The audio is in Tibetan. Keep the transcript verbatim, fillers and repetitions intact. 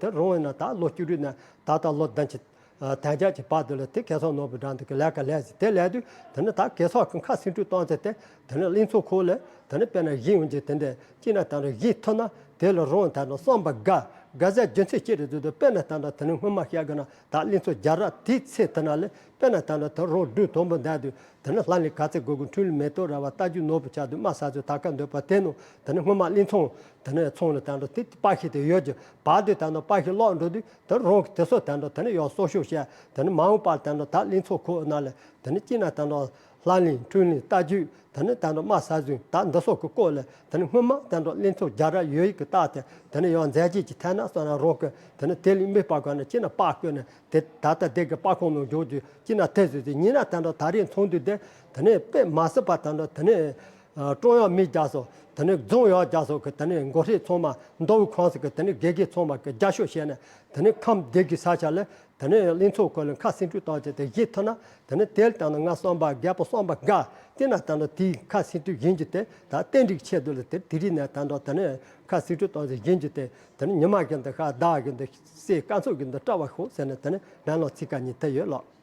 དེ་རང་ཡིན་ན་ད་ལོ་བཅུ་དྲུག་ནས་ད་ལྟ་ལོ་བདུན་གྱི་ཨ་དན་རྒྱ་གྱི་བར་དུ་ལ་དེ་གེ་སར་ནོར་བུ་འགྲམ་དུ་གི་ལས་ཀ་ལས་ཟིན། དེ་ལས་དུས་དེ་ནི་ད་གེ་སར་གྱི་ཁ་སིམ་འཁྲུག་བཏང་ཚེ་དེ་དེ་ནི་གླིང་ཚོ་ཁོ་ལས་དེ་ནི་དཔེར་ན་གཞན་འོང་གྱི་དེ་འདྲ་གཅིག་ན་དང་འདྲ་གཞན་ཐུབ་ན་དེ་ལ་རང་དང་འདྲ་བསམ་པ་དགའ་དགའ་ཟས་རྒྱུ་མཚན་ཅི་རེད་ཟེར་དུས། དཔེར་ན་དང་འདྲ་དེ་ནི་སྔོན་མ་བཤད་དགོས་ན་ད་གླིང་ཚོ་རྒྱལ་རབས་དེའི་ཚེ་དེ་ན་ལས་དཔེར་ན་དང་འདྲ་དེ་རང་སྦྲུལ་དུམ་བུ་འདས་དུས། དེ་ནི་ལྷ་ལས་ག་ཚད་དགོས་དགོས། འཕྲུལ་མེ་ཏོག་ར་བ་རྟ་རྒྱུག་ནོར་བུ་ཆགས་དུས་དམག་ས་ཚོའི་དར་ཁ་འདོད་པ་དེ་ནོ། དེ་ནི་སྔོན་མ་གླིང་ཚང་དེ་ནི་ཚང་ལ་དང་འདྲ་དེ་དཔའ་ཤི་དེ་ཡོད་ཀྱི་བར་དུ་དང་འདྲ་དཔའ་ཤི་ལོག་འགྲོ་དུས་དེ་རང་གི་དེ་ཚོ་དང་འདྲ་དེ་ནི་ཡང་གསོ་སྐྱོང་བྱས། དེ་ནི་མ་འོངས་པར་དང་འདྲ་ད་གླིང་ཚོ་ཁོ་ན་ལས་དེ་ནི་གཅིག་ན་དང་འདྲ་ལྷ་གླིང་འཕྲུལ་གླིང་རྟ་རྒྱུག་དེ་ནི་དང་འདྲ་དམག་ས་ཚོའི་ད་འདི་སོགས་ཀྱི་སྐོར་ལས་དེ་ནི་སྔོན་མ་དང་འདྲ་གླིང་ཚོ་རྒྱལ་རབས་ཡོད་ཡིག་གི་རྟགས་དེ་དེ་ནི་ཡང་མཛད་རྗེས་ཀྱི་ཐད་ན་སོང་ན་རང་གི་དེ་ནི་དེ་ལས་མི་སྤར་ག་ནས་གཅིག་ན་སྤར་བཀོད་ནས། དེ་ད་ལྟ་དེ་གི་པར་ཁང་ནང་འཇོག་རྒྱུ་ཅི་ན་དེ་བཟོས་ཏེ་ཉིན་ན་དེ་འདྲ་ད་རེས་ཚོགས་འདུ་དེ་དེ་ནས་དཔེ་མ་སྲིད་པ་དེ་འདྲ་དེ་ནས་ཀྲུང་དབྱང་མི་རྒྱ་སོ་དེ་ནས་རྫོང་ཡག་རྒྱ་སོ་གི་དེ་ནས་འགོ་ཁྲིད་ཚང་མ་མདོ་དབུས་ཁམས་གསུམ་གི་དེ་ནས་དགེ་རྒན་ཚང་མ་གི་རྒྱབ་སྐྱོར་བྱས་ནས་དེ་ནས་ཁམས་སྡེ་དགེ་ས་ཆ་ལ་དེ་ནས་གླིང་ཚོ་ཁོ་ལ་ཁ་སེང་ཁྲུས་བཏང་བྱས་ཏེ་བཞེས་ཐུབ་ན་དེ་ནས་དེ་ལ་དེ་འདྲ་ང་བསམ་པ་རྒད་པོ་བསམ་པ་དགའ་དེ་ན་དེ་འདྲ་དེའི་ཁ་སེང་ཁྲུས་བཞེས་རྒྱུ་དེ་ད་ཏན་ཏིག་ཆེད་དུ་ལ་དེ་དེ་རིང་ནས་དེ་འདྲ་དེ་ནས་ཁ་སེང་ཁྲུས་བཏང་བྱས་བཞེས་རྒྱུ་དེ། དེ་ནི་ཉི་མ་གི་འདི་ཤ་ཟླ་གི་འདི་སེ་སྐར་ཚོགས་ཀྱི་འདི་སྐྲ་བ་ཤོག་ཟེར་ནས་དེ་ནི་ནང་ལོགས་ཚིག་ཀ་གཉིས་དེ་ཡོད་ལགས།